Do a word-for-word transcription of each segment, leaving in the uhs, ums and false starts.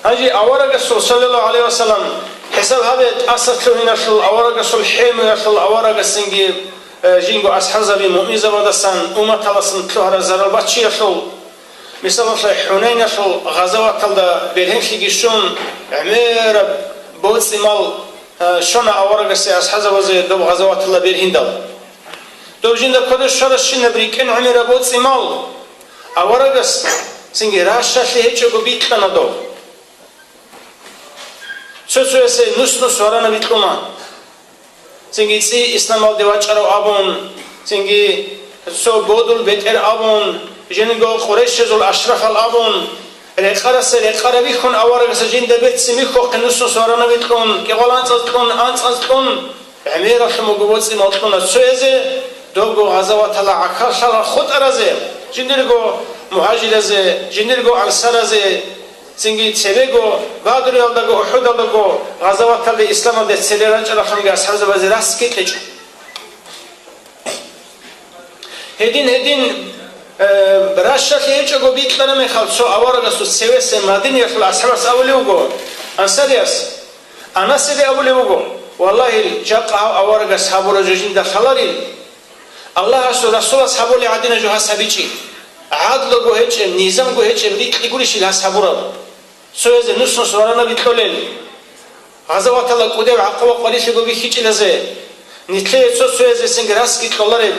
Гьанже аварагасул, саллаллагьу гӀалайгьи вассалам, хӀисаб гьабе, тӀаса лъугьиналъул аварагасул хӀемуялъул аварагасинги, э, жинго асхӀабзаби муъминзабадасан, умматаласан лъугьараб зарал баччиялъул, мисалалъе, ХӀунайналъул гъазаваталда бергьенлъиги щун, гӀемераб боцӀи-мал, э, щвана аварагасе асхӀабзабазе доб гъазаваталда бергьиндал. Доб жинда кодоб щварабщинаб рикӀкӀен гӀемераб боцӀи-мал аварагас цинги ращалъи гьечӀого бикьана доб. Цо-цоясе нус-нус варанаб бикьуна. Цинги цӀи исламалде вачӀарав абун, цинги цо бодул бетӀер абун, жинго къурайшазул ашрафал абун, рекъарасе рекъараб бихьун аварагаса жинда берцин бихьухъе нус-нус варанаб бикьун, кӀикъоялда анцӀазда кьун, анцӀазда кьун, гӀемералъун буго боцӀи-мал кьуна цоязе, добго гъазаваталда гӀахьаллъарал хутӀаразе, жиндирго мугьажиразе, жиндирго ансаразе, цинги цебего, Бадруялдаго, УхӀудалдаго гъазаваталде исламалде цере рачӀаралъунги асхӀабзабазе расги кьечӀо. Гьедин-гьедин, э, ращалъи гьечӀого бикьана мехалъ, цо аварагасул цевеса Мадинаялъул асхӀабас абулев вуго, ансарияс, Анасиде абулев вуго: «Валлагьи, жакъа гьав аварагас гьабураб жо жинда лъаларил. Аллагьасул Расулас гьабулеб гӀадинаб жо гьас гьабичӀин. ГӀадлуго гьечӀеб, низамго гьечӀеб рикьи гурищил гьас гьабураб? Цоязе нус-нус варанаб бикьулел, гъазаваталда кӀудияв гӀакъуба къварилъиго бихьичӀилазе, нилъее цо-цоязе цинги расги кьолареб.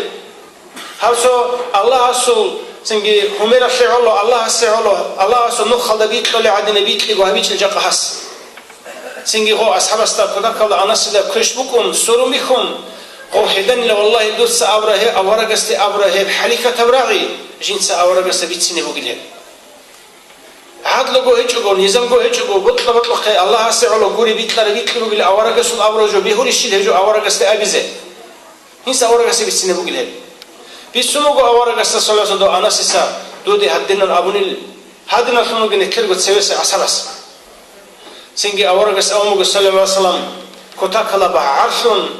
Гьаб цо Аллагьасул цинги гьумералъе гӀоло, Аллагьасе гӀоло, Аллагьасул нухалда бикьулеб гӀадинаб бикьиго гьабичӀел жакъа гьас». Цинги гъо асхӀабасда кутакалда Анасида квеш букӀун, сурун бихьун, гъо гьеданила: «Валлагьи, дуца абура гьеб, аварагасде абура гьеб хӀалихьатаб рагӀи, жинца аварагасда бицине бугилан. ГӀадлуго гьечӀого, низамго гьечӀого, бокьа-бокьухъе Аллагьасе гӀоло гури бикьараб бикьи бугил аварагасул абураб жо бегьулищил гьеб жо аварагасде абизе? Гьинса аварагасде бицине бугил гьеб?» Бицун буго аварагасда, саллаллагьу гӀалайгьи вассалам, дуде гьадинан абунил, гьадиналъун вугин нилъерго цевеса асхӀабас. Цинги аварагас абун буго, саллаллагьу гӀалайгьи вассалам, кутакалда багӀарлъун,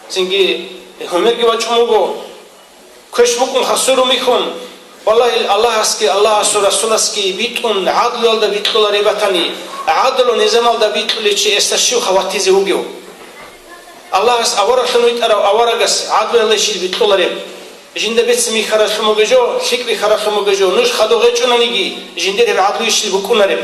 цинги гьумерги вачӀун вуго. Квеш букӀун хасурун бихьун, валлагьи, Аллагьасги Аллагьасул Расуласги битӀун гӀадлуялда бикьулареб батани, гӀадлу низамалда бикьулев чи гьесда щивха ватизе вугев? Аллагьас авараблъун витӀарав аварагас гӀадлуялда щиб бикьулареб? Жинда бецин михьаралъун бугеб жо, лъикӀ бихьаралъун бугеб жо, нуж хадув гьечӀонаниги, жиндир гьеб гӀадлуйищил букӀунареб?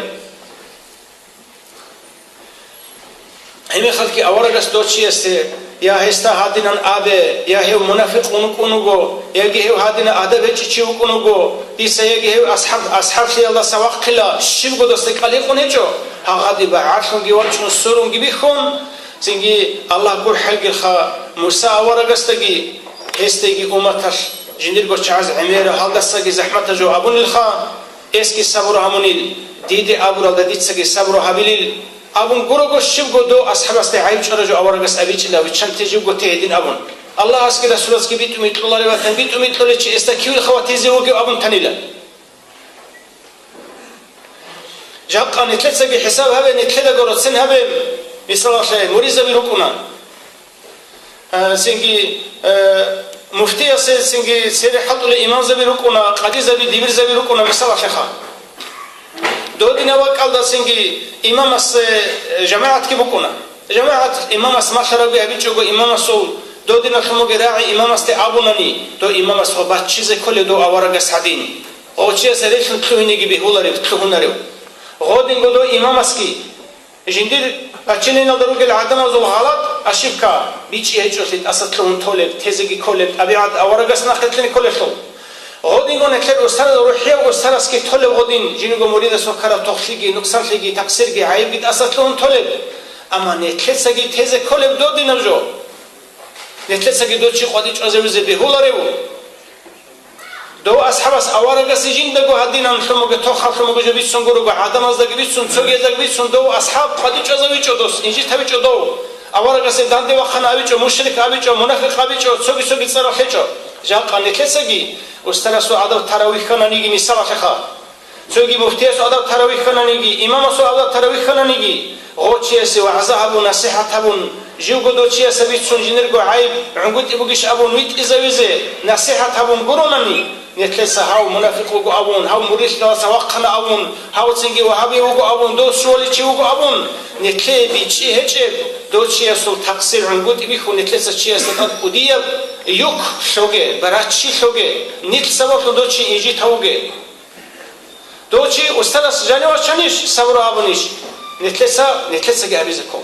Гьебмехалъги аварагас дов чиясе, я гьесда гьадинан абе, я гьев мунафикъ вукӀун вуго, яги гьев гьадинан адаб гьечӀев чи вукӀун вуго, дица яги гьев асхӀаб-, асхӀаблъиялдаса вахъила, щибго досда кӀал гьекъон гьечӀо, гьагъаде багӀарлъунги вачӀун, сурунги бихьун, цинги Аллагь гурхӀелгиха Муса аварагасдаги, гьесдаги умматалъ жиндирго чагӀаз гӀемерал гьалдасаги захӀматаб жо абунилха, эсги сабур гьабунил, диде абуралда дицаги сабур гьабилил, абун гурого щибго дов асхӀабасде гӀайиб чӀвараб жо аварагас абичӀила, виччанте живго те гьедин абун. Аллагьасги Расуласги битӀун бикьуларев ватани, битӀун бикьулев чи эсда кивелха ватизе вугев абун танила. Жакъа нилъецаги хӀисаб гьабе, нилъедаго роцин гьабе, мисалалъе, муридзаби рукӀуна. Э, цинги, э, муфтиясе цинги цере хӀалтӀулел имамзаби рукӀуна, къадизаби, дибирзаби рукӀуна, мисалалъеха. Додинаб бакӀалда цинги имамасе, э, жамагӀатги букӀуна. ЖамагӀат имамас малъарабги гьабичӀого, имамасул додиналъун бугеб рагӀи имамасде абунани, дов имамас гъо баччизе кколев дов аварагас гьадин. Гъо чияс релълъун лъугьинеги бегьуларев, лъугьунарев. Гъодинго дов имамасги, жиндир баччиналда ругел гӀадамазул гъалатӀ, ошибка, бичӀчӀи гьечӀолъи тӀаса лъугьун толеб, тезеги кколеб, тӀабигӀат аварагас нахъетлъи кколелъул. Гъодинго нилъер устараз, рухӀияв устарасги толеб гъодин, жиндирго муридасул ккараб тохлъиги, нукъсанлъиги, такъсирги, гӀайибги тӀаса лъугьун толеб. Амма нилъецаги тезе кколеб додинаб жо. Нилъецаги дов чи къватӀи чӀвазавизе бегьуларев? Дов асхӀабас аварагасе жиндаго гьадинан лъумуге, тохалъумуге жо бицун гурого, гӀадамаздаги бицун, цогияздаги бицун, дов асхӀаб къватӀи чӀвазавичӀо дос, инжит гьавичӀо дов. Аварагасе данде вахъана абичӀо, мушрик абичӀо, мунафикъ абичӀо, цоги-цоги цӀарал гьечӀо. Жакъа нилъецаги устарасул адаб таравихьананиги мисалалъеха. Цоги муфтиясул адаб таравихьананиги, имамасул адаб таравихьананиги, гъо чиясе вагӀза гьабун, насихӀат гьабун, живго дов чиясе бицун жинирго гӀайиб, гӀунгутӀи бугищ абун витӀизавизе насихӀат гьабун гуронани, Нилъеца гьав мунафикъ вуго абун, гьав муридалдаса вахъана абун, гьав цинги вагьаби вуго абун, дов щуаличи вуго абун, нилъее бичӀчӀи гьечӀеб, дов чиясул такъсир гӀунгутӀи бихьун, нилъеца чиясда тӀад кӀудияб юк лъоге, бараччи лъоге, нилъ сабаблъун дов чи инжит гьавуге. Дов чи устарас жанив вачанищ сабру абунищ? Нилъеца, нилъецаги абизе ккола.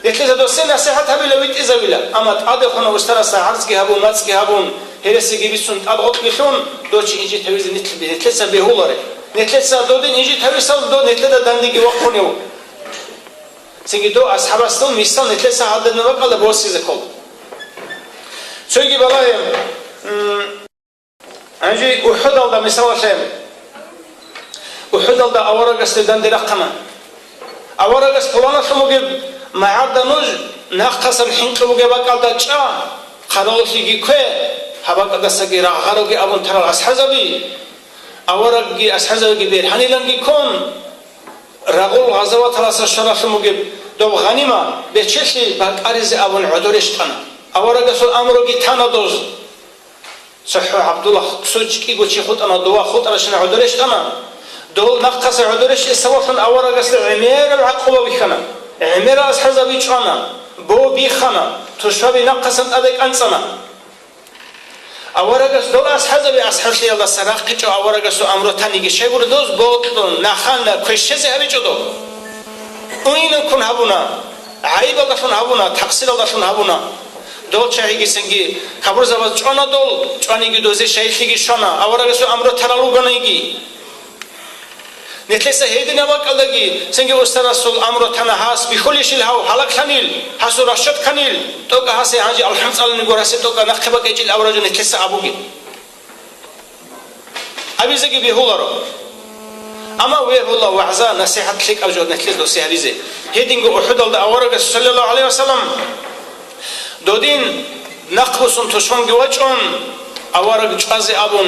Нилъеца досие насихӀат гьабила, витӀизавила, амма тӀадехуна устарасда гӀарзги гьабун, мацӀги гьабун, гьересиги бицун тӀад гъоркье лъун, дов чи инжит гьавизе нилъ-, нилъеца бегьуларе. Нилъеца додин инжит гьависал дов нилъеда дандеги вахъунев. Цинги дов асхӀабасул мисал нилъеца гьадинаб бакӀалда босизе ккола. Цоги балагье, м, Гьанже УхӀудалда мисалалъе, УхӀудалда аварагасде данде рахъана. Аварагас пуланалъун бугеб магӀарда нуж нахъасан хӀинкъи бугеб бакӀалда чӀа, хъаравуллъиги ккве, гьаб бакӀалдасаги рагъаруге абун тарал асхӀазаби, аварагги асхӀазабиги бергьаниланги ккун, рагъул гъазаваталаса щваралъун бугеб доб гъанима бечелъи бакӀаризе абун гӀодор рещтӀана. Аварагасул амруги тана доз. ЦохӀо ГӀабдулла цо чӀикӀго чи хутӀана, дова хутӀаращина гӀодор рещтӀана. Дол нахъаса гӀодор рещтӀиса вахъун аварагасда гӀемераб гӀакъуба вихьана, гӀемерал асхӀазаби чӀвана, бо бихана, тушбаби нахъасан тӀаде кӀанцӀана. Аварагас дол асхӀазаби асхӀаблъиялдаса рахъичӀо аварагасул амру таниги щайгури доз бокьун, нахана, квешезе гьабичӀо доб. Уинанкун гьабуна, гӀайибалдалъун гьабуна, такъсиралдалъун гьабуна. Дол чагӀигицинги кабурзабаз чӀвана дол, чӀваниги дозе шайилъиги щвана, аварагасул амру тарал вугониги. Нилъеца гьединаб бакӀалдаги цинги устарасул амру тана гьас бихьулищил гьав гьалаглъанил, гьасул расчет кканил, тӀокӀа гьасе гьанже алхӀам цӀаланиго гьасе тӀокӀа нахъе бакӀечӀил авараг жо нилъеца абуги. Абизеги бегьуларо. Амма вегьула вагӀза-насихӀат лъикӀаб жо нилъеца досе гьабизе. Гьединго УхӀудалда аварагас, саллаллагьу гӀалайгьи вассалам, додин нахъбуссун тушманги вачӀун, авараг чӀвазе абун,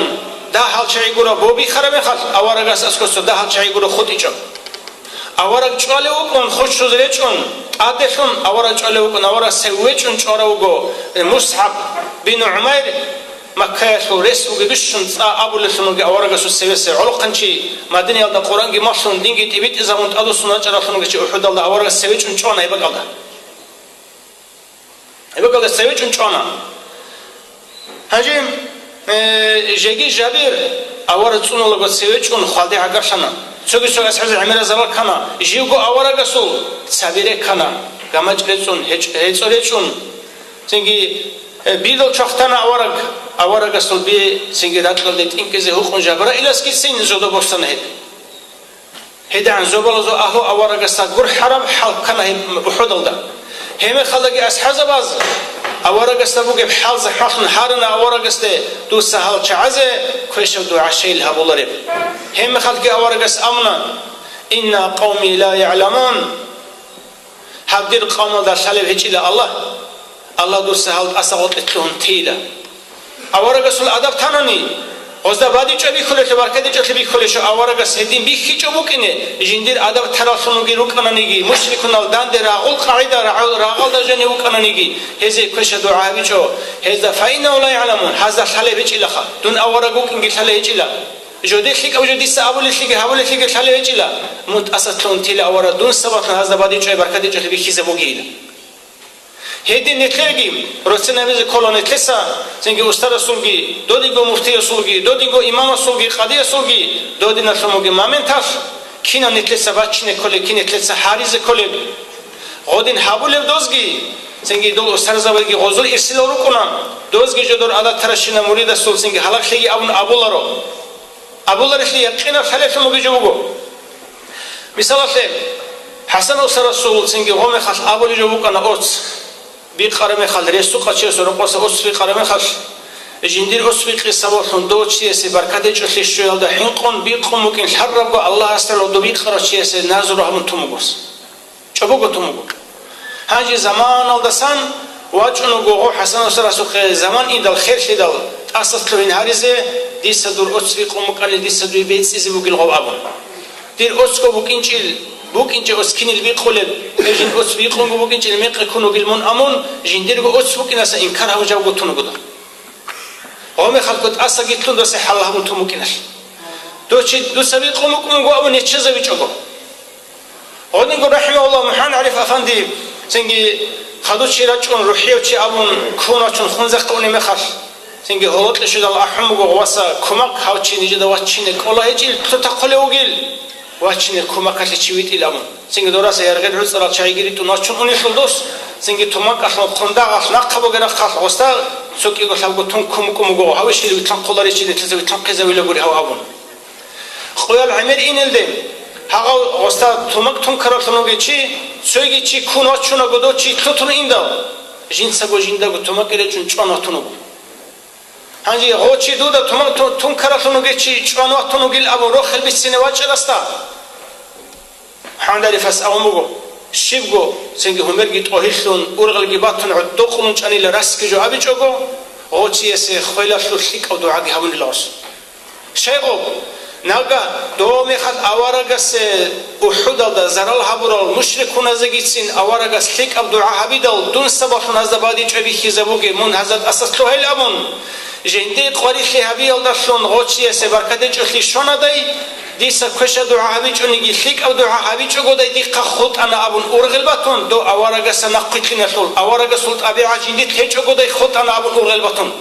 дагьал чагӀи гуро бо бихараб мехалъ, аварагас аскӀоса дагьал чагӀи гуро хутӀичӀо. Авараг чӀвалев вукӀун, хушчуз речӀун, тӀаделъун авараг чӀвалев вукӀун, авараг севе чӀун чӀварав вуго, э, МусгӀаб бин ГӀумайр, Маккаялъул рес бугеб бищун цӀа абулелъун вугев аварагасул севесев гӀолохъанчи, Мадинаялда Къуръанги малъун, динги тӀибитӀизабун тӀадвуссун вачӀаралъун вугев чи УхӀудалда аварагас севе чӀун чӀвана гьеб бакӀалда. Гьеб бакӀалда севе чӀун чӀвана. Гьанже, э, жеги Жабир авараг цӀунулаго севе чӀун хвалде гӀагарлъана. Цоги цо асхӀабзабаз гӀемерал залал ккана, живго аварагасул цаби реккана, гамачӀ рецӀун, гьечӀ-, гьецӀо речӀун. Цинги, э, бидал чвахтана авараг, аварагасул би цинги ракьалде тӀинкӀизе гьукъун Жабраиласгицин зодо босана гьеб. ГьедигӀан зобалазул агьлу аварагасда гурхӀараб хӀал ккана гьеб УхӀудалда. Гьебмехалдаги асхӀазабаз аварагасда бугеб хӀал захӀмалъун гьарана аварагасде, дуца гьал чагӀазе квешаб дугӀа щайил гьабулареб. Гьебмехалъги аварагас абуна: «Инна къавми ла ягӀламун». Гьаб дир къавмалда лъалеб гьечӀила Аллагь, Аллагь дуца гьал тӀаса гъоркье лъугьун тейила. Аварагасул адаб танани, гъозда бадибчӀвай бихьулелъул, баркатичӀелъи бихьулелъул аварагас гьедин бихьичӀо букӀине, жиндир адаб тараллъун вугел рукӀананиги, мушрикунал данде рагъул къагӀида рагӀул рагъалда жанив вукӀананиги, гьезие квеша-дугӀа гьабичӀо, гьезда: «Фаиннагьум ла ягӀламун», гьазда лъалеб гьечӀилаха, дун авараг вукӀинги лъалеб гьечӀила. Жодее лъикӀаб жо дица абулелъиги гьабулелъиги лъалеб гьечӀила, мун тӀаса лъугьун тейила авараг, дун сабаблъун гьазда бадибчӀвай баркатичӀелъи бихьизе бугейила. Гьедин нилъееги, росинабизе ккола нилъеца, цинги устарасулги, додинго муфтиясулги, додинго имамасулги, къадиясулги, додиналъун бугеб моменталъ, кинаб нилъеца бачине кколеб, кин нилъеца гьаризе кколеб. Гъодин гьабулеб дозги, цинги дол устарзабазги гъозул ирсилал рукӀуна, дозги жодор адаб таращина муридасул цинги гьалаглъиги абун абуларо. Абуларелъи якъинаб лъалелъун бугеб жо буго. Мисалалъе, ХӀасан устарасул цинги гъо мехалъ абулеб жо букӀана оц бикъараб мехалъ, ресукъав чиясул рокъоса оц бикъараб мехалъ, жиндир оц бикъи сабаблъун дов чиясе баркат гьечӀолъи щвеялда хӀинкъун бикъун букӀин лъарабго Аллагьасда гьадур бикъарав чиясе назру гьабун тун буго. ЧӀобого тун буго. Гьанже заманалдасан вачӀун вуго гъо ХӀасан устарасухъе, заман индал херлъидал тӀаса лъугьин гьаризе, дица дур оц бикъун букӀанил дица дуе бецӀизе бугел гъов абун. Дир оцго букӀинчӀел, букӀинчӀел оц кинил бикъулеб, гьеб жин оц бикъунго букӀинчӀел мекъи ккун вугел мун абун, жиндирго оц букӀинаса инкар гьабун жавго тун вуго. Гьобмехалъго тӀасаги лъун досие хӀалал гьабун тун букӀиналъ. Дов чи дуца бикъун букӀун буго абун неччазавичӀого. Гьединго, рахӀимагьуллагь, МухӀаммад ГӀариф афанди, цинги хадув чи рачӀун, рухӀияв чи абун, ккун вачун хунзахъ унеб мехалъ, цинги гьоркье щведал ахӀун буго, васа, кумахъ, гьав чи нижеда вачине кӀола гьечӀил лъутахъулев вугил, вачине кумахъалъе чи витӀил абун. Цинги дораса яргъел гӀуцӀарал чагӀиги ритӀун вачун унелъул дос, цинги тумакъалъул хъундагъалъ нахъа бугеб рахъалъ гъоста цо кӀиго лъабго тун ккун букӀун буго, гьаве щил витлъанхъуларищ, нилъеца витлъанхъизавилагури гьав абун. Къоял гӀемер инелде, гьагъав гъоста тумакъ тункаралъун вугев чи, цойги чи ккун вачунаго дов чи лъутун индал, жинцаго жиндаго тумакъи речӀун чӀван ватун вуго. Гьанже гъов чи дуда тумакъ ту-, тункаралъун вугев чи чӀван ватун вугил абун рохел бицине вачӀарасда, МухӀаммад ГӀарифас абун буго, щибго, цинги гьумерги тӀогьиллъун, ургъелги батун гӀодокъулун чӀанила расги жо абичӀого, гъов чиясе хвелалъул лъикӀав дугӀаги гьабунила гъос. Щайгъуб, нагагь дов мехалъ аварагасе УхӀудалда зарал гьабурал мушрикуназегицин аварагас лъикӀаб дугӀа гьабидал, дун сабаблъун гьазда бадиб чӀвай бихьизабуге, мун гьазда тӀаса лъугьайил абун, жинди къварилъи гьабиялдалъун гъов чиясе баркат гьечӀолъи щванадай, дица квеша дугӀа гьабичӀониги, лъикӀаб дугӀа гьабичӀогодай дихъа хутӀана абун ургъел батун, дов аварагасда нахъвилълъиналъул, аварагасул тӀабигӀат жиндилъ гьечӀогодай хутӀана абун ургъел батун.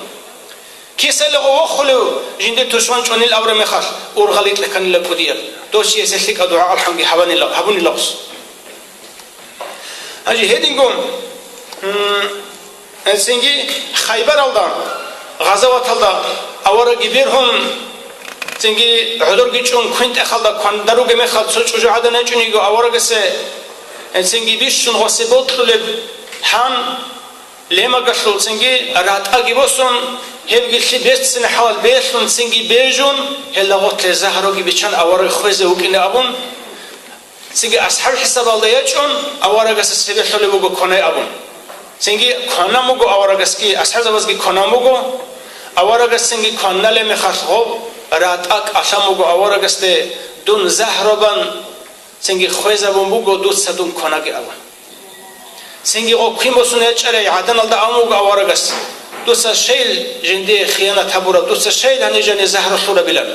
Кисайила гъов вохулев жиндир тушман чӀванил абураб мехалъ, ургъел рикьа кканила кӀудияб. Дов чиясе лъикӀаб дугӀа алхӀамги гьабанила, гьабунила гъос. Гьанже гьединго, м, цинги Хайбаралда, гъазаваталда аварагги бергьун, цинги гӀодорги чӀун квен тӀехьалда квандаруге мехалъ цо чӀужугӀадан гьечӀониго аварагасе, цинги бищун гъосе бокьулеб гьан, лемагалъул цинги ратӀаги босун, гьебги лъи берцин хӀалал бегьлъун цинги бежун, гьелда гъорлъе загьруги биччан авараг хвезе вукӀине абун, цинги асхӀаб хӀисабалда ячӀун, аварагасе цебе лъолеб буго кванай абун. Цинги кванан буго аварагасги, асхӀабзабазги кванан буго, аварагас цинги кваналеб мехалъ гъоб ратӀа кӀалъан буго аварагасде, дун загьру бан, цинги хвезабун буго дуца дун кванаги абун. Цинги гъо квен босун ячӀарай гӀаданалда абун буго аварагас, дуца щайил жиндие хиянат гьабураб, дуца щайил гьанир жанир загьру лъурабилан.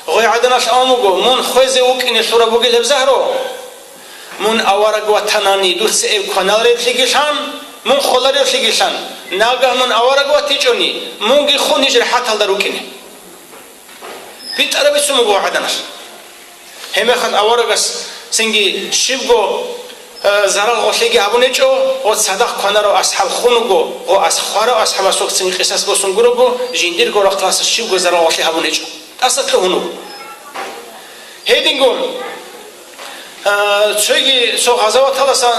Гъой гӀаданалъ абун буго, мун хвезе вукӀине лъураб бугел гьеб загьру. Мун авараг ватанани, дуца эб кваналареблъиги лъан, мун холареблъиги лъан, нагагь мун авараг ватичӀони, мунги хун ниж рахӀаталда рукӀине. БитӀараб бицун буго гӀаданалъ. Гьебмехалъ аварагас цинги щибго, э, зарал гъолъиги гьабун гьечӀо, гъо цадахъ кванарав асхӀаб хун вуго, гъо ас-, хварав асхӀабасухъ цинги къисас босун гурого, жиндирго рахъалъа щибго зарал гъолъи гьабун гьечӀо. ТӀаса лъугьун вуго. Гьединго, А, цоги цо гъазаваталасан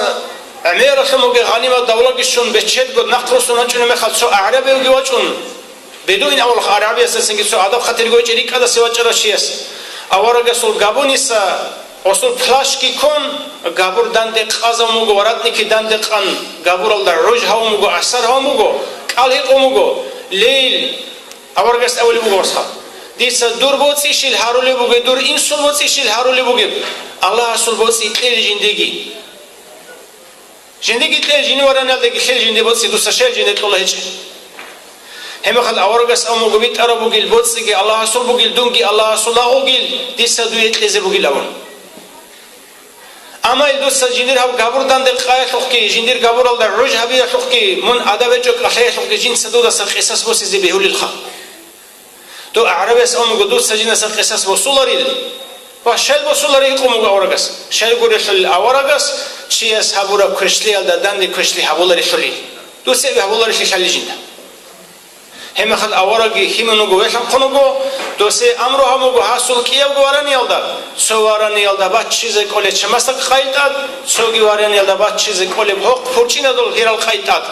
гӀемералъун бугеб гъанимат давлаги щун, бечедго нахъ руссун вачӀунеб мехалъ цо агӀрабиявги вачӀун, бедуин авлахъ, агӀрабиясдасанги цо адаб-хатир гойчӀи рикӀкӀадасе вачӀарав чияс, аварагасул габуниса гъосул плащги ккун, габур данде къазабун буго, воротники данде къан, габуралда гӀуж гьавун буго, асар гьавун буго, кӀал гьикъун буго, лейил. Аварагас абулеб буго, асхӀаб, дица дур боцӀи щил гьарулеб бугеб, дур инсул боцӀи щил гьарулеб бугеб, Аллагьасул боцӀи кьел жиндиги. Жиндиги кьел, жиндир вараниялдаги кьел жиндир боцӀи, дуца щай жинде кьола гьечӀеб. Гьебмехалъ аварагас абун буго, битӀараб бугел боцӀиги Аллагьасул бугел, дунги Аллагьасул лагъугел, дица дуе кьезе бугел абун. Амма ил дуца жиндир гьаб габур данде къаялъухъги, жиндир габуралда гӀуж гьабиялъухъги, мун адаб гьечӀо кӀалъаялъухъги жинца дудаса къисас босизе бегьулелха. Дов агӀрабияс абун буго, дуца жиндаса къисас босуларил ва щай босуларил гьикъун буго аварагас. Щайгурелъул аварагас чияс гьабураб квешлъиялда данде квешлъи гьабуларелъулил. Дуца гьабуларелъи лъали жинда. Гьебмехалъ аварагги хьимун вуго, велъанхъун вуго, досе амру гьабун буго гьасул кӀиябго вараниялда, цо вараниялда баччизе кӀолеб чамасдакъ къай тӀад, цоги вараниялда баччизе кӀолеб гьохъ пурчӀинадул гьирал къай тӀад.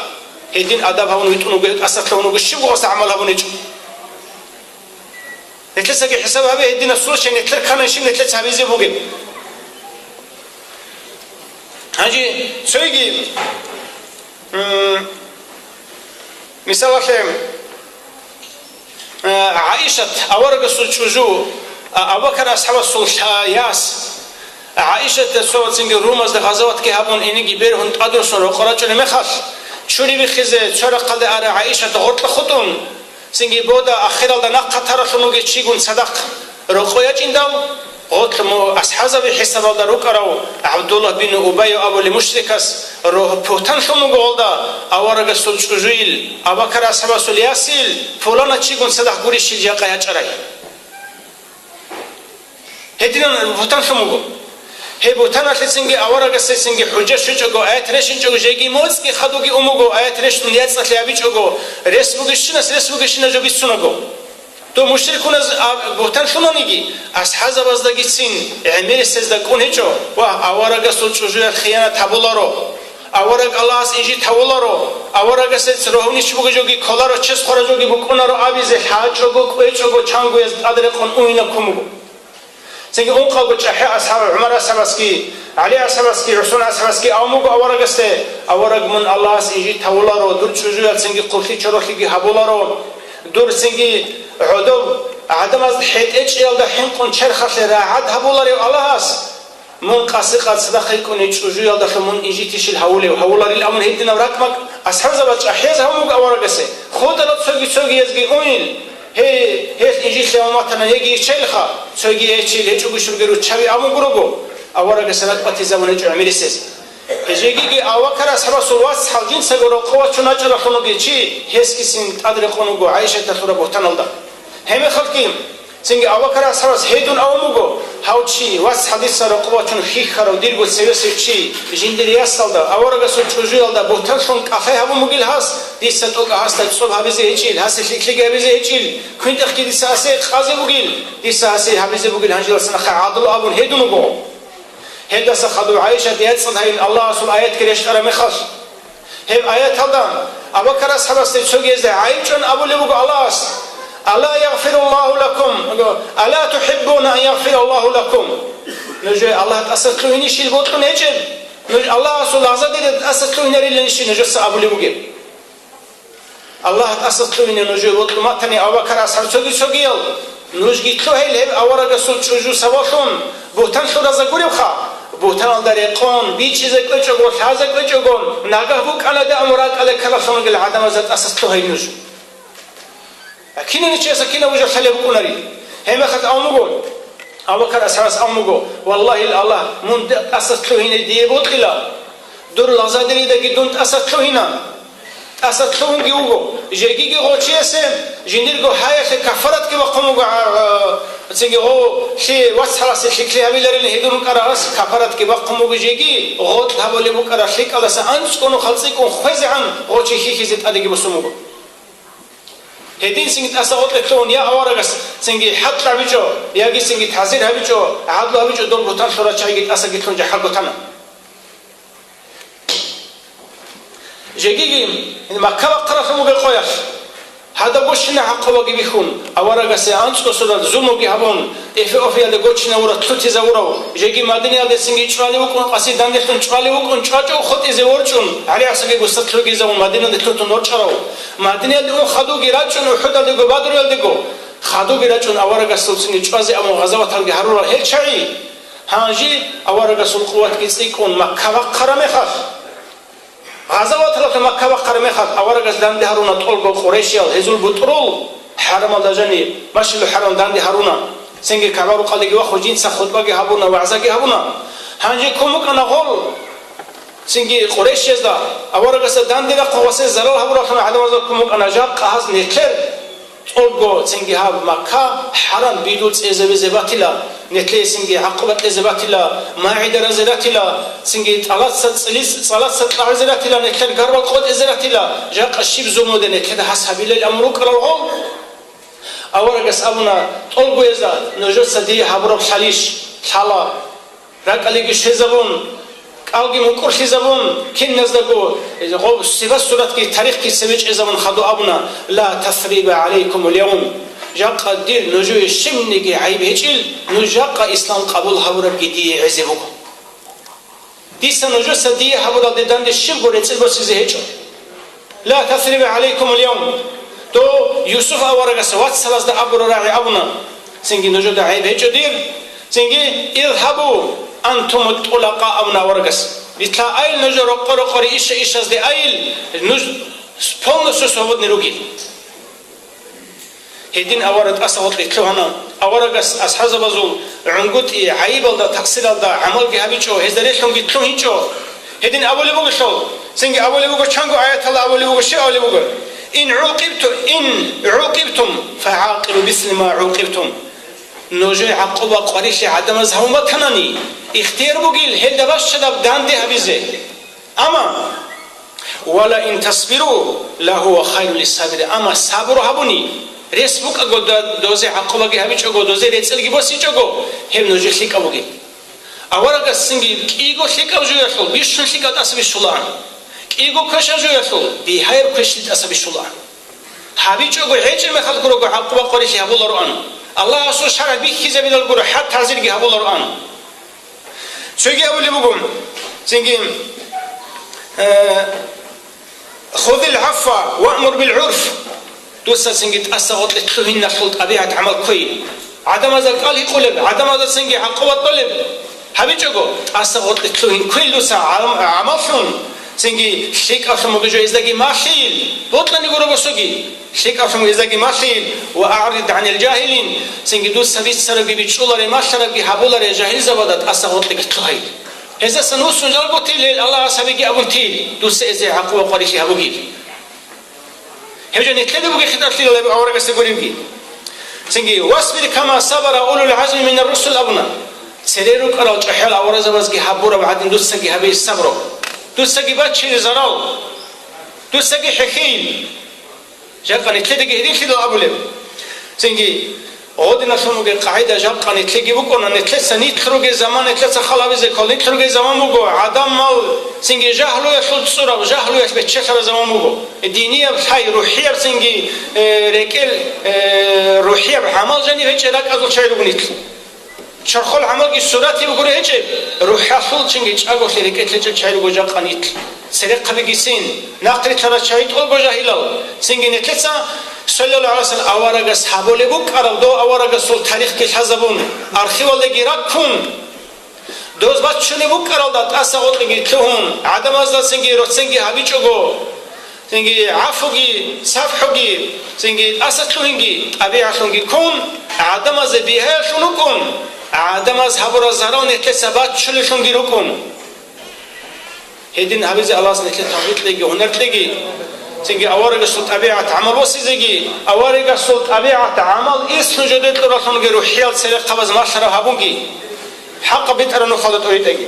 Гьедин адаб гьавун витӀун вуго, гьев тӀаса лъугьун вуго, щибго гъосда гӀамал гьабун гьечӀо. Нилъецаги хӀисаб гьабе, гьединаб случай нилъер ккананщин нилъеца гьабизе бугеб. Гьанже цойги, м, мисалалъе, э, ГӀаишат, аварагасул чӀужу, а, Абу-Бакар асхӀабасул лъа-, яс, ГӀаишатда цо цинги румазда гъазаватги гьабун, инеги бергьун тӀадруссун рокъор рачӀунеб мехалъ, чури биххизе цо рахъалде ара ГӀаишат гъоркьа хутӀун, Цинги бода, ахиралда нахъа таралъун вугев чигун цадахъ рокъов ячӀиндал, гъорлъ му асхӀазаби хӀисабалда рукӀарав ГӀабдуллагь бин Убай абулев мушрикас рогь-, бугьтан лъун вуго гъолда, аварагасул чӀужуйил, Абу Бакар асхӀабасул ясил, пулана чигун цадахъ гурищил жакъа ячӀарай. Гьединан бугьтан лъун буго. Гьеб бугьтаналъецинги аварагасецинги хӀужа щвечӀого, аят рещинчӀого, жеги моцӀги хадуги ун буго, аят рещтӀун яцӀцӀалъи гьабичӀого, рес бугещинас рес бугещинаб жо бицунаго. Дов мушрикуназ а-, бугьтан лъунаниги, асхӀазабаздагицин гӀемерисезда кӀун гьечӀо ва аварагасул чӀужуялъ хиянат гьабуларо. Авараг Аллагьас инжит гьавуларо, аварагасец рогьунищ бугеб жоги кколаро, чес хвараб жоги букӀунаро абизе лъачӀого, кӀвечӀого, чангояз тӀадрекъон уйинаб ккун буго. Цинги ункъавго чӀахӀи асхӀаб ГӀумар асхӀабасги, ГӀали асхӀабасги, ГӀусман асхӀабасги абун буго аварагасде: «Авараг, мун Аллагьас инжит гьавуларо, дур чӀужуял цинги хъублъи чоролъиги гьабуларо, дур цинги гӀодов гӀадамаз хӀетӀе чӀиялда хӀинкъун черхалъе рагӀад гьабуларев Аллагьас». Мун къаси-къаси рахъинкъуни чӀужуялдалъун мун инжитищил гьавулев, гьавуларил абун гьединаб ракӀмакъ асхӀабзабаз чӀахӀияз гьабун буго аварагасе. ХутӀарал цоги-цогиязги уйил, гьей, гьелъ инжитлъи гьавун ватана, гьеги иччайилха, цоги гьечил гьечӀого щурги руччаби абун гурого, аварагасе ракӀбатизабун гьечӀо гӀемерисез. Жегиги Абу Бакар асхӀабасул вацгӀал жинцаго рокъов вачун вачӀаралъун вугев чи, гьесгицин тӀадрекъон вуго ГӀайшаталъураб бугьтаналда. Гьебмехалъги, цинги Абу Бакар асхӀабас гьедун абун буго: «Гьав чи, вацгӀал дица рокъов вачун хьихьарав дирго цевесев чи, жиндир ясалда, аварагасул чӀужуялда бугьтанлъун кӀалъай гьабун бугил гьас, дица тӀокӀаб гьасда цӀоб гьабизе гьечӀил, гьасе лъикӀлъиги гьабизе гьечӀил, квинтӀахъги дица гьасе къазе бугил, дица гьасе гьабизе бугил, гьанже дасанаха гӀадлу», абун гьедун вуго. Гьелдаса хадув ГӀайшат яцӀцӀад гьавин Аллагьасул аятги рещтӀараб мехалъ, гьеб аяталда Абу Бакар асхӀабасде цогиязда гӀайиб чӀван абулеб буго Аллагьас: «Ала ягъфируллагьу лакум, ала тухӀиббуна ан ягъфираллагьу лакум?» Нужее Аллагь тӀаса лъугьинищил бокьун гьечӀеб? Нуж Аллагьасул лагъзадерида тӀаса лъугьинариланищи нужеца абулеб бугеб? Аллагь тӀаса лъугьине нужее бокьун батани Абу Бакар асхӀаб цоги-цогиял, нужги лъугьел гьеб аварагасул чӀужу сабаблъун бугьтан лъураза гуребха, бугьтаналда рекъон, бичӀчӀизе кӀвечӀого, лъазе кӀвечӀого, нагагь букӀана дагьаб ракӀалде ккаралъунгел гӀадамазда тӀаса лъугьай нуж. Кинани чиясда кинаб жо лъалеб букӀунари. Гьебмехалъ абун буго, Абу Бакар асхӀабас абун буго: «Валлагьил Аллагь, мун тӀаса лъугьине дие бокьила. Дур лагъзадеридаги дун тӀаса лъугьина. ТӀаса лъугьунги вуго. Жегиги гъов чиясе жиндирго гьаялъе кафаратги бахъун буго, а, а, цинги гъов лъи вацгӀаласе лъикӀлъи гьабиларилан гьедун рукӀарас кафаратги бахъун буго, жеги гъоркь гьабулеб букӀараб лъикӀалдаса анцӀго нухал цӀикӀкӀун хвезегӀан гъов чи хьихьизе тӀадеги босун буго». Гьедин цинги тӀаса гъоркье лъугьун я аварагас цинги хӀатӀ гьабичӀо, яги цинги тазир гьабичӀо, гӀадлу гьабичӀо, дол бугьтан лъурал чагӀиги тӀасаги лъун жахӀал гутана. Жегиги Макка бахъаралъун бугеб къоялъ, гьадаб гущина гӀакъубаги бихьун, аварагасе анцӀго сурал зулмуги гьабун, Эфиопиялде гочинавурав, лъутизавурав, жеги Мадинаялдецинги чӀвалев вукӀун, къаси данделъун чӀвалев вукӀун, чӀвачӀав хутӀизе ворчӀун, ГӀали асхӀабги гусса лъугьизавун Мадинаялде лъутун ворчӀарав, Мадинаялде ун хадуги рачӀун, УхӀудалдего, Бадруялдего, хадуги рачӀун аварагасулцинги чӀвазе абун гъазаваталги гьарурал гьел чагӀи, гьанже аварагасул къуватги цӀикӀкӀун Макка бахъараб мехалъ, гъазаваталъ Макка бахъараб мехалъ аварагас данде гьаруна тӀолго къурайшиял, гьезул бутӀрул хӀарамалда жаниб, Машгьидул ХӀарам данде гьаруна. Цинги КагӀба рукъалдеги вахъун жинца хутӀбаги гьабуна, вагӀзаги гьабуна. Гьанже ккун букӀана гъол. Цинги къурайшиязда аварагасда данде рахъун ва гьесда зарал гьабуралъун гӀадамазда ккун букӀана жакъа гьаз нилъер тӀолго, цинги гьаб Макка хӀарам бидул цӀезабизе батила, нилъее цинги гӀакъуба кьезе батила, магӀида разе ратила, цинги тӀалаца цӀилиц-, цӀалаца кьагӀизе ратила, нилъер гарвал къотӀизе ратила, жакъа щиб зулмуде нилъеда гьас гьабилел амру ккарал гъол. Аварагас абуна: «ТӀолгоязда нужеца дие гьабураб лъалищ? Лъала». РакӀалиги щвезабун, кӀалги мукӀурлъизабун, киназдаго гъоб сипат-суратги тарихги цебе чӀезабун хадув абуна: «Ла тасриба гӀалайкумул явм». Жакъа дир нужее щибниги гӀайиб гьечӀил, нуж жакъа ислам къабул гьабурабги дие гӀезе буго. Дица нужеца дие гьабуралде данде щибго рецӀел босизе гьечӀо. «Ла тасриба гӀалайкумул явм». Дов Юсуф аварагас вацалазда абураб рагӀи абуна: «Цинги нужеда гӀайиб гьечӀо дир, цинги, изгьабу антуму тӀулакъа», абуна аварагас. Битла айил нуж рокъо-рокъоре, иша-ишазде айил, нуж полностью свободный ругел. Гьедин авараг тӀаса гъоркье лъугьана. Аварагас асхӀабзабазул гӀунгутӀи, гӀайибалда, такъсиралда гӀамалги гьабичӀо, гьезда релълъунги лъугьинчӀо. Гьедин абулеб бугелъул, цинги абулеб буго, чанго аяталда абулеб буго, щиб абулеб буго: «Ин гӀукъибту-, ин гӀукъибтум, фагӀакъибу бимисли ма гӀукъибтум». Нужее гӀакъуба къварилъи гӀадамаз гьабун батанани, ихтияр бугил гьелда бащадаб данде гьабизе. Амма, «Ва ла ин тасбиру, ла гьува хайру лиссабирин», амма сабру гьабуни, рес букӀаго да-, дозе гӀакъубаги гьабичӀого, дозе рецӀелги босичӀого, гьеб нужее лъикӀаб бугеб. Аварагасцинги кӀиго лъикӀаб жуялъул бищун лъикӀаб тӀаса бищулаан, кӀиго квешаб жуялъул бигьаяб квешлъи тӀаса бищулаан. ГьабичӀого гьечӀеб мехалъ гурого гӀакъуба къварилъи гьабулароан, Аллагьасул шаргӀ бихьизабилал гуро хӀад-тазирги гьабулароан. Цоги абулеб буго, цинги, э, «Худил гӀафва ваъмур бил гӀурф». Дуца цинги тӀаса гъоркье лъугьиналъул тӀабигӀат гӀамал кквей. ГӀадамазда кӀал гьикъулеб, гӀадамазда цинги гӀакъуба кьолеб гьабичӀого, тӀаса гъоркье лъугьин кквей дуца гӀам-, гӀамаллъун, цинги лъикӀавлъун бугеб жо гьездаги малъил, бокьани гуро босоги. ЛъикӀавлъун гьездаги малъил, «Ва аърид гӀанил жагьилин», цинги дуца бицарабги бичӀчӀулареб, малъарабги гьабулареб жагьилзабазда тӀаса гъоркьеги лъугьай. Гьездасан вуссун жалго тил гьел, Аллагьас гьабиги абун тил, дуца гьезие гӀакъуба къварилъи гьабугил. Гьеб жо нилъеда бугеб хитӀаблъи гьеб аварагасда гуребги. Цинги, «Васбир кама сабара улул гӀазми минар русул», абуна. Цере рукӀарал чӀахӀиял аварагзабазги гьабураб гӀадин дуцаги гьабе сабру. Дуцаги баччизе зарал. Дуцаги хӀехьейин. Жакъа нилъедаги гьединлъидал абулеб. Цинги, гъодиналъун бугеб къагӀида жакъа нилъеги букӀуна, нилъеца нилъ ругеб заман, нилъеца хал гьабизе ккола, нилъ ругеб заман буго, гӀадамал цинги жагьлуялъул цӀураб, жагьлуялъ бечелъараб заман буго. Динияб лъай, рухӀияб цинги, э, рекӀел, э, рухӀияб гӀамал жаниб гьечӀеб ракӀазул чагӀи руго нилъ. Чорхол гӀамалги суратияб гуро гьечӀеб, рухӀалъул чинги чӀаголъи рекӀелъ гьечӀеб чагӀи руго жакъа нилъ. Церехъабигицин, нахърилълъарал чагӀи тӀолго жагьилал, цинги нилъеца, саллаллагьу гӀалайгьи вассалам, аварагас гьабулеб букӀараб, дов аварагасул тарихги лъазабун, архивалдаги раккун, доз баччунеб букӀаралда тӀаса гъоркьеги лъугьун, гӀадамазда цинги роценги гьабичӀого, цинги гӀафуги, сапхӀуги, цинги тӀаса лъугьинги, тӀабигӀатлъунги ккун, гӀадамазе бигьаялъун рукӀун, гӀадамаз гьабураб зарал нилъеца баччулелъунги рукӀун. Гьедин гьабизе Аллагьас нилъее тавфикълъиги, гьунарлъиги, цинги аварагасул тӀабигӀат гӀамал босизеги, аварагасул тӀабигӀат гӀамал ислъун жо декьуралъунги рухӀиял церехъабаз малъараб гьабунги, хӀакъаб битӀараб нухалда тӀоритӀеги.